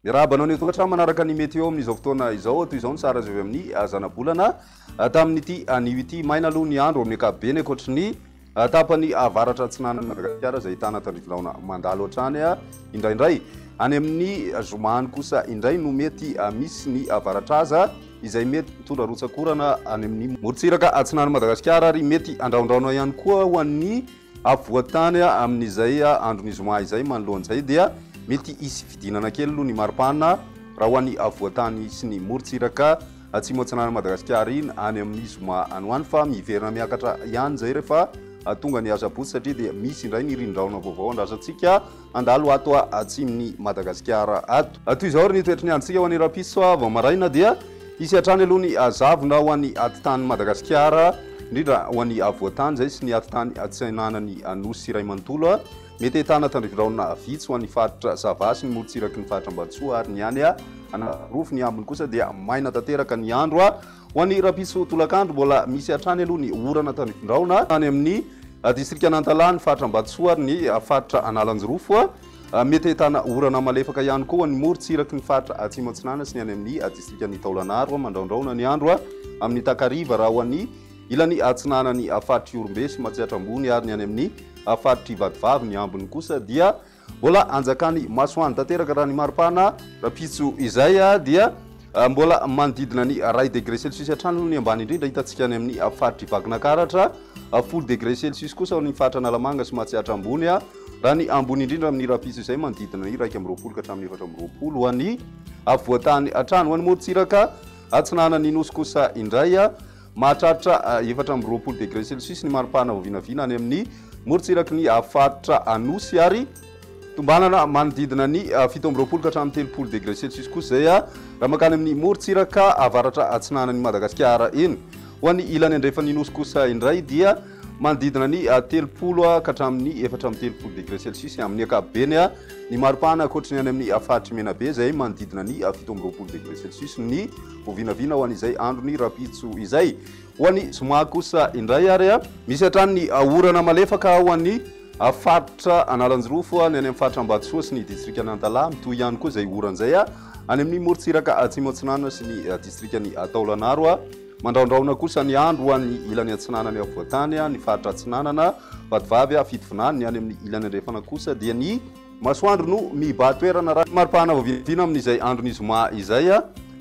Miarahaba anao any an-tokantrano manaraka ny météo amin'izao fotoana izao. Toy izao ny sary azo avy amin'ny zanabolana tamin'ity anio ity. Maina aloha ny andro amin'ny ankapobeny ankoatry ny tapany avaratra atsinanan'i Madagasikara izay ahitana tandrifilaona mandalo hatrany indraindray. Any amin'ny zoma any kosa indray no mety misy ny varatraza izay mety mitondra rotsak'orana any amin'ny morontsiraka atsinanan'i Madagasikara ary mety andraondraona ihany koa ho an'ny Afovoan-tany amin'izay andron'ny zoma izay. Manoloana izay dia mety hisy fidinana kely aloha ny maripana raha ho an'ny afovoan-tany sy ny morontsiraka atsimo atsinanan'i Madagasikara iny any amin'ny zoma any ho any fa miverina miakatra ihany izay rehefa tonga ny asabotsy satria dia misy indray ny rindraona vaovao andrasantsika handalo ato atsimon'i Madagasikara ato. Toy izao ary ny toetry ny androntsika ho an'ny rahampitso vao maraina dia hisy hatrany aloha ny zavona ho an'ny atitanin'i Madagasikara, indrindra ho an'ny afovoan-tany izay sy ny atitany atsinanan'ny Nosy iray manontolo. Mety ahitana tandrifindrahona vitsy ho an'ny faritra Sava sy ny morontsiraky ny faritra Ambatosoa ary ny any Analanjirofo. Ny ambiny kosa dia maina tanteraka ny andro. Ho an'ny rahampitso tolakandro, mbola misy hatrany aloha ny orana tandrifindrahona any amin'ny distrikan'Antalaha, ny faritra Ambatosoa ary ny faritra Analanjirofo. Mety ahitana orana malefaka ihany koa ny morontsiraky ny faritra Atsimo Atsinanana sy ny any amin'ny distrikan'i Taolagnaro. Mandraondraona ny andro amin'ny takariva raha ho an'ny ilany atsinanan'ny faritr'i Ihorombe sy Matsiatra Ambony ary ny any amin'ny faritr'i Vatovavy. Ny ambiny kosa dia Mbola anjakan'ny masoandro tanteraka raha ny maripana rahampitso izay dia mbola manodidina ny iray degré celsius hatrany aloha ny ambany indrindra hitantsika any amin'ny faritr'i Vakinankaratra, folo degré celsius kosa ao amin'ny faritra Analamanga sy Matsiatra Ambony, raha ny ambony indrindra amin'ny rahampitso izay manodidina ny 21 ka hatramin'ny 24 ho an'ny afovoan-tany hatrany. Ho an'ny morontsiraka atsinanan'ny Nosy kosa indray Mahatratra 24 degré celsius ny maripana vao vinavina any amin'ny morontsiraky ny faritra Anosy ary tombanana manodidina ny 27 ka hatramin'ny 30 degré celsius kosa izay raha mankany amin'ny morontsiraka avaratra atsinanan'i Madagasikara iny. Ho an'ny ilany andrefan'ny Nosy kosa indray dia manodidina ny 30 ka hatramin'ny 34 degré celsius amin'ny ankapobeny ny maripana ankoatry ny any amin'ny faritr'i Menabe izay manodidina ny 27 degré celsius ny Ho vinavina ho an'izay andron'ny rahampitso izay. Ho an'ny zoma kosa indray ary, misy hatrany ny orana malefaka ho an'ny faritra Analanjirofo, ny any amin'ny faritra Ambatosoa sy ny distrikan'Antalaha. Mitohy ihany koa izay orana izay any amin'ny morontsiraka Atsimo Atsinanana sy ny distrikan'i Taolagnaro. Mandrahondrahona kosa ny andro ho an'ny ilany atsinanany afovoan-tany, ny faritra Atsinanana, Vatovavy, Fitovinany. Ny any amin'ny ilany andrefana kosa dia ny. Masoandro no mibahan-toerana raha ny maripana vao vinavina amin'izay andron'ny zoma izay.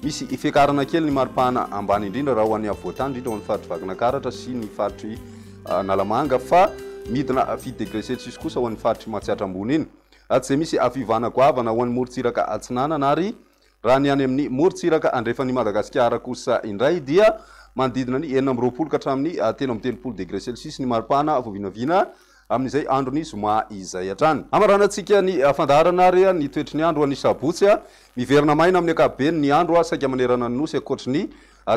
Misy fiakarana kely ny maripana ambany indrindra raha ho an'ny afovoan-tany, indrindra ho an'ny faritr'i Vakinankaratra sy ny faritr'i Analamanga fa midina fito degré celsius kosa ho an'ny faritr'i Matsiatra Ambony iny. Tsy dia misy fiovana goavana ho an'ny morontsiraka atsinanana ary Raha ny any amin'ny morontsiraka andrefan'i Madagasikara kosa indray dia manodidina ny 26 ka hatramin'ny 33 degré celsius ny maripana vao vinavina amin'izay andron'ny zoma izay hatrany. Hamaranantsika ny fandaharana ary ny toetry ny andro an'ny sabotsy. Miverina maina amin'ny ankapobeny ny andro saika manerana ny Nosy ankoatry ny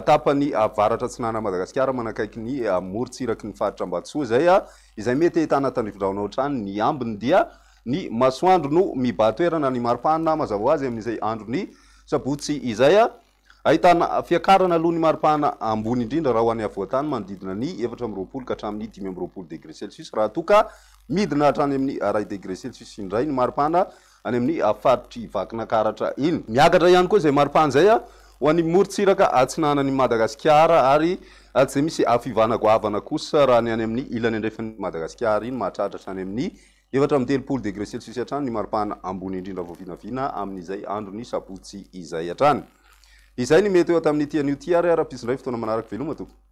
tapany avaratra atsinanan'i Madagasikara manakaiky ny morontsiraky ny faritra Ambatosoa izay izay mety ahitana tandrifindrahona hatrany ny ambiny dia Ny masoandro no mibahan-toerana ny maripana mazava ho azy amin'izay andron'ny sabotsy izay. Ahitana fiakarana aloha ny maripana ambony indrindra raha ho an'ny afovoan-tany manodidina ny 24 ka hatramin'ny 25 degré celsius raha toa ka midina hatrany amin'ny iray degré celsius indray ny maripana any amin'ny faritr'i Vakinankaratra iny. Miakatra ihany koa izay maripana izay ho an'ny morontsiraka atsinanan'i Madagasikara ary tsy dia misy fiovana goavana kosa raha ny any amin'ny ilany andrefan'i Madagasikara iny mahatratra hatrany amin'ny 34 degré celsius hatrany ny maripana ambony indrindra vao vinavina amin'izay andron'ny sabotsy izay hatrany. Izay ny mety eo tamin'ity anio ity ary rahampitso indray fotoana manaraka veloma tompoko.